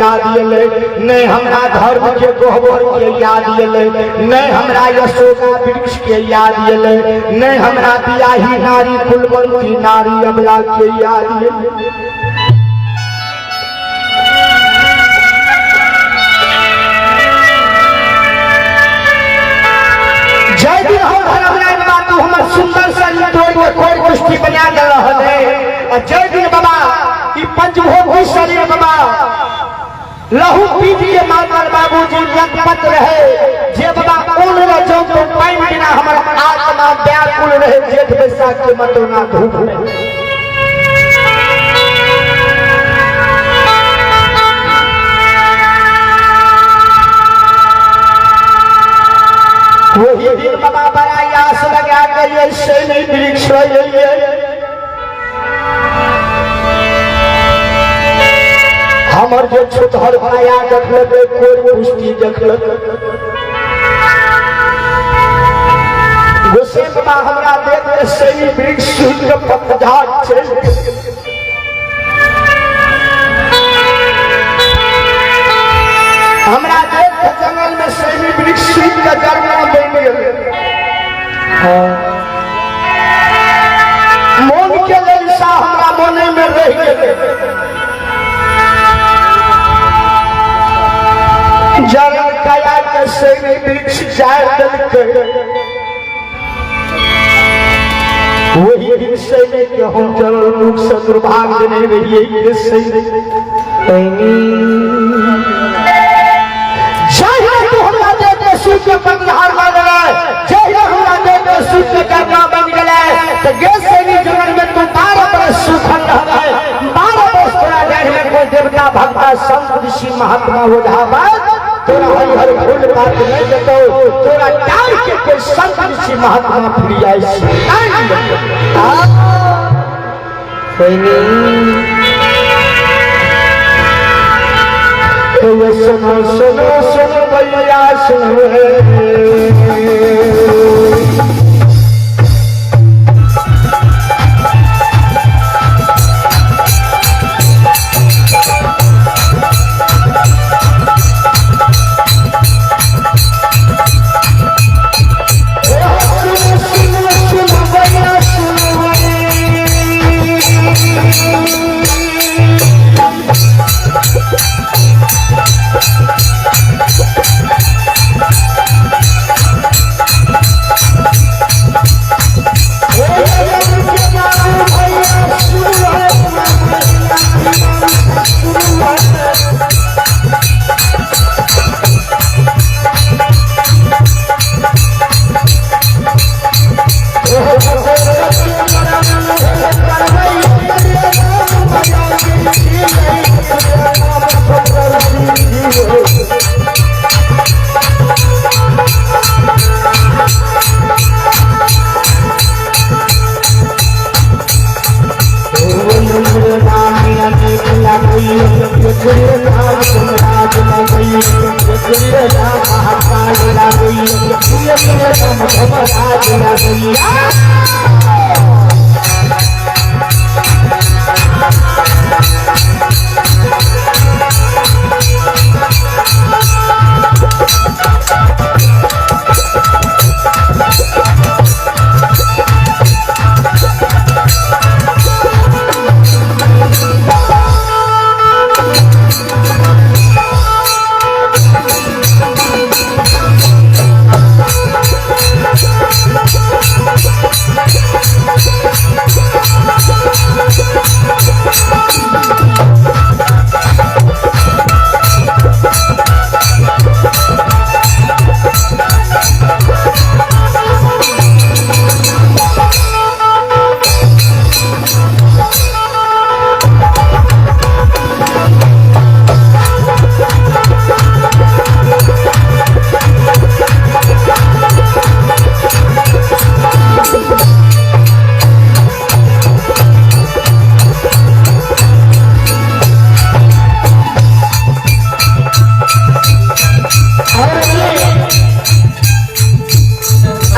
याद एलै, नहि हमरा धर्म के गहबर के याद एलै, नहि हमरा यशोदा वृक्ष के याद एलै, नहि हमरा बियाही नारी कुलवंती नारी अबला के याद एलै। जय दिन हम धर्मराय बाबा तू हमर सुंदर शरीर तोड़ के कोर कुश्ती बना देल हले, आ जय दिन बाबा ई पंचभोगी शरीर बाबा लहू पी के मातल बाबूजी लखपत रहे, जे बाबा उन रह जो तो पाइन बिना हमर आत्मा व्याकुल रहे जेठ बैसाख के मतोना धूप में। वही दिन बाबा बड़ा आस लगा के सैनी वृक्ष हमर जे छुतहर माया देखलक, कोई पुष्टि देखलक, गोसाई बाबा हमरा देख के सैनी वृक्ष सुन के पतझाड़ चलि गेल। हमरा देख के जंगल में सैनी वृक्ष सुन के गरमा बनि गेल। मोन के ललसा हमरा मोने में रह गेल। जल काया के सैनी वृक्ष जाय देलकै, वही दिन सैनी के हम जल मुख से दुर्भाग्य नहीं रहिए के सैनी। जहिया तू हमरा देख के सूत के पतझाड़ बन गेलै, जहिया हमरा देख के सूत के गरमा बन गेलै, तऽ गे सैनी जंगल में तू 12 बरस सूखल रहलै, 12 बरस तोरा देह में कोई देवता भक्ता संत ऋषि महात्मा ओझा बात तोरा हरिहर फूल पात नहीं देतौ, तोरा डाल के कोई संत ऋषि महात्मा फिर जाय से नहीं देतौ। ये सुनो सुनो सुनो भैया सुनो हे। सुनो सुनो सुनो भैया सुनो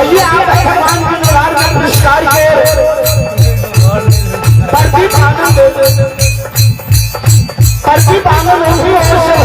आइए आप भगवान के दरबार में पुरस्कार के प्रदीप आनंद, प्रदीप आनंद उनकी ओर से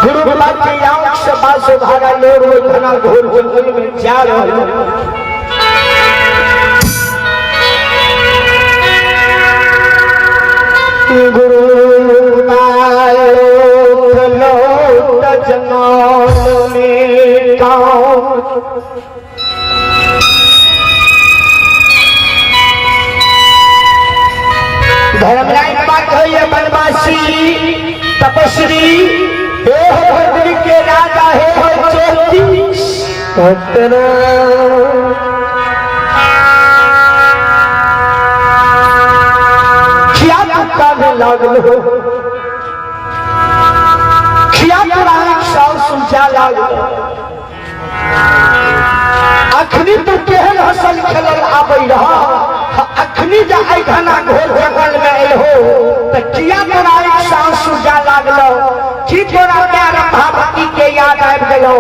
गुरु बाबा के आंख से बासो धारा लोर वो घना घोर जंगल में जा रहे। गुरु लोट जंगल में गाँव धर्मराय बात है ये बनवासी हे हो भद्री के राजा, हे हो ज्योतिष। खिया तू काने लागल हो, खिया तोरा आँख साल सुलझा लागल। अखनी तू केहन हसल खेलल आबै रह, अखनी जे एहि घना घोर जंगल में एल हो त किया तोरा आँख साल सुलझा लागल? की तोरा प्यार भावती के याद आबि गेलो?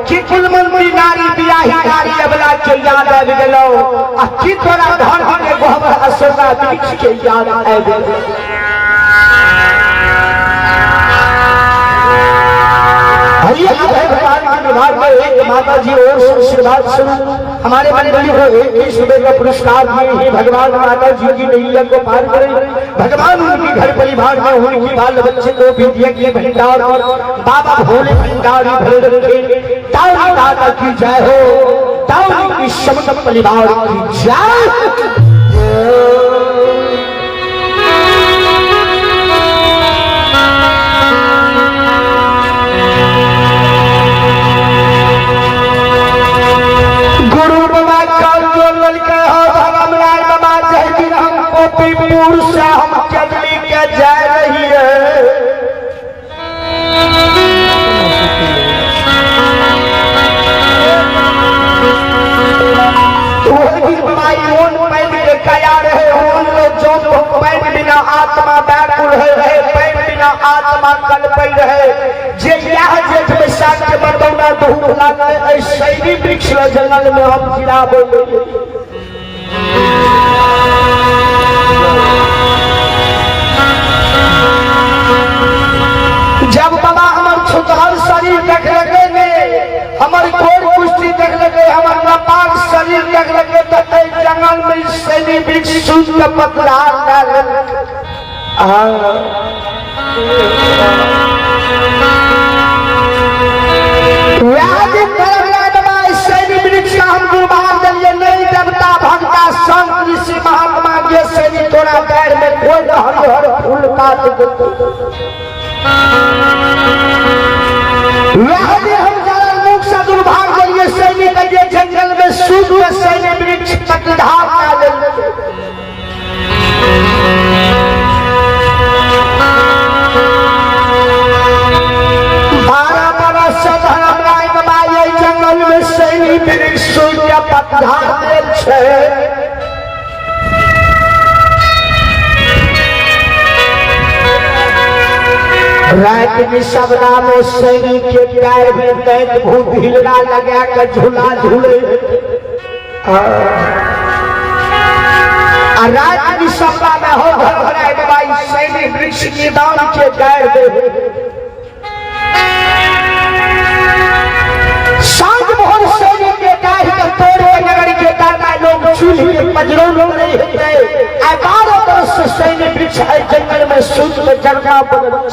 की कुलमंत्री नारी बियाही नारी अबला के याद आबि गेलो? आ की तोरा धर्म के गोबर अशोका वृक्ष के याद आबि गेलो? हरिहर भगवान के विभाग में एक माता जी और आशीर्वाद स्वरूप हमारे मंडली को 21 रुपए का पुरस्कार दिए ही भगवान माता जी की नैया को पार करे। भगवान उनकी घर परिवार में उनकी बाल बच्चे को विद्या के भंडार बाबा भोले भंडारी भरे रखे। ताऊ दादा की जय हो, ताऊ की समस्त परिवार की जय। गुरु बाबा का जो लड़का हो धर्मराज बाबा जय दिन हम गोपीपुर से हम चली के जा रही है। कया रहे उन लोग जो पैन बिना आत्मा व्याकुल रहे, पैन बिना आत्मा कलपै रहे। जे यह जेठ बैसाख के मरदौना धूप लागल एहि शैली वृक्ष जंगल में हम गिराबो। जब बाबा हमर छुतहर शरीर देखलकै ने, हमर गोर कुश्ती देखलकै, हमर नापाक शरीर देखलकै, तऽ एहि जंगल में शैली वृक्ष सूझ के पतरार लए लेलकै। वएह दिन धर्मराज बाबा शैली वृक्ष के हम दुर्भाग देलियै। नहीं देवता भगता संत ऋषि महात्मा के शैली तोरा पैर में कोई हरिहर फूल पात देतौ। वह दिन हम जरा मुख से दुर्भाग देलियै सैनी के जे जंगल में सूद के सैनी वृक्ष पतधार कए लेलकै। बारह बरस से धर्मराज बाबा एहि जंगल में सैनी वृक्ष सूद के पतधार देल छै। रात में सबना में सैनी के पैर में दैत भूत हिलना लगा के झूला झूले। आ रात में सबना में हो धर्मराज बाबा सैनी वृक्ष की दान के पैर दे। साँझ भोर सैनी के डाहि के तोड़ के नगर के दाना लोग चूल्हे के पजरों नहीं हेतै। आ 12 बरस से सैनी वृक्ष है जंगल में सूत में जरगा बनल।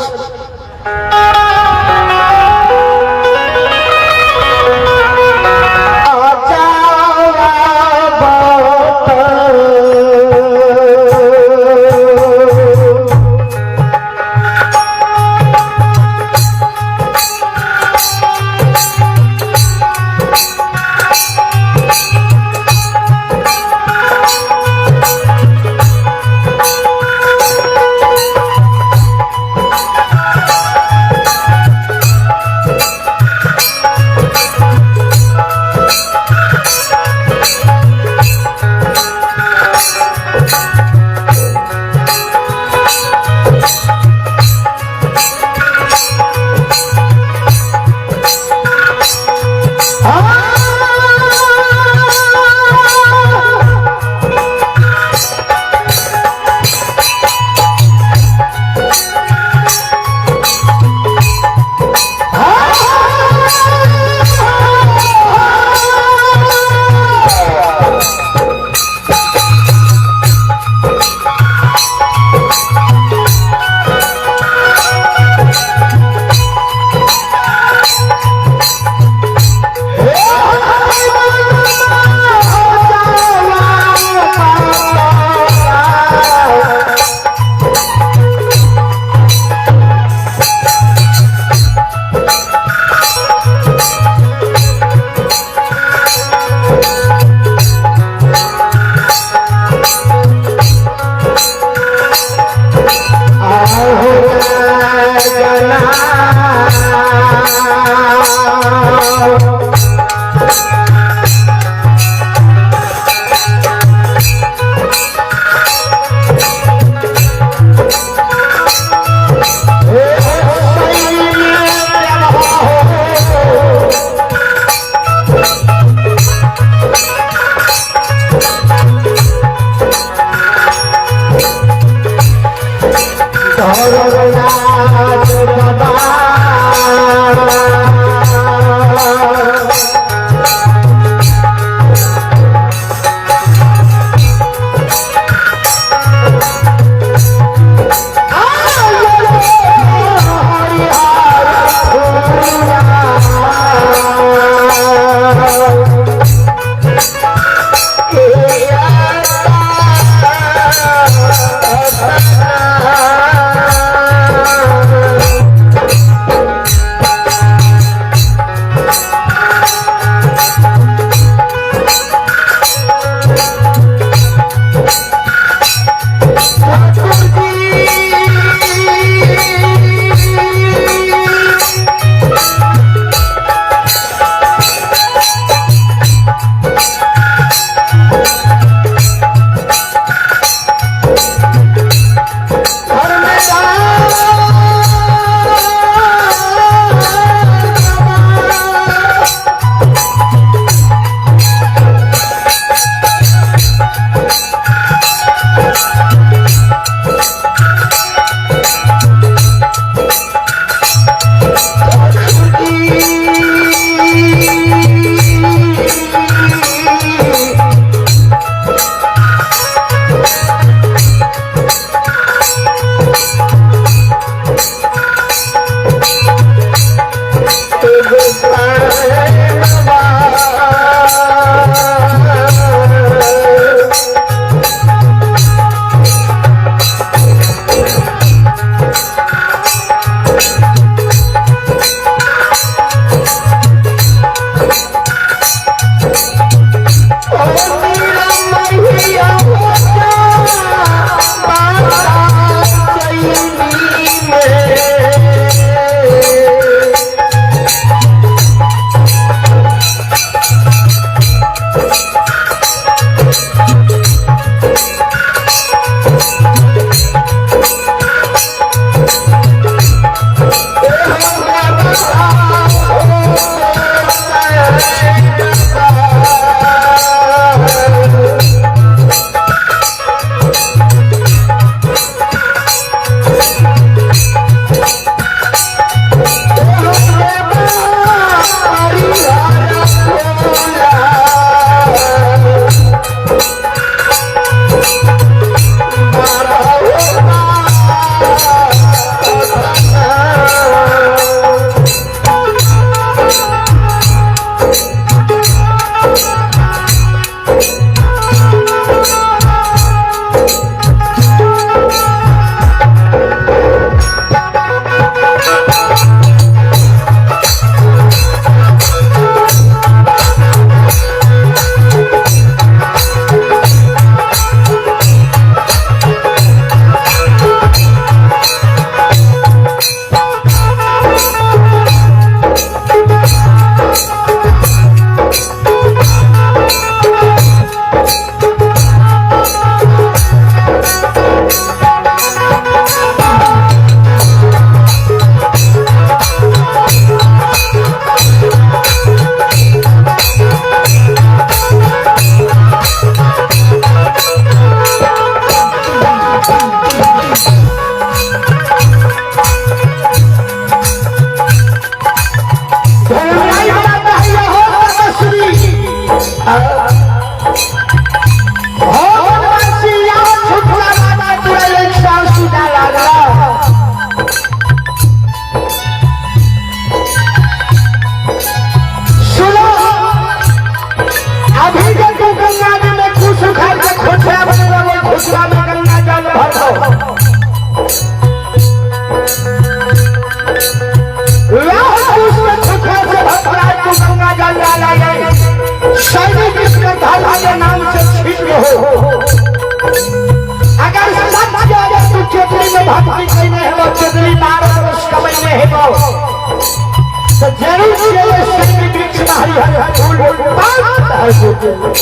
अगर सच अगर तू चेतरी में भक्ति कईने है, चेतरी 12 वर्ष कमैने तऽ जरूर छियै सैनी वृक्ष में हरिहर फूल पात हो।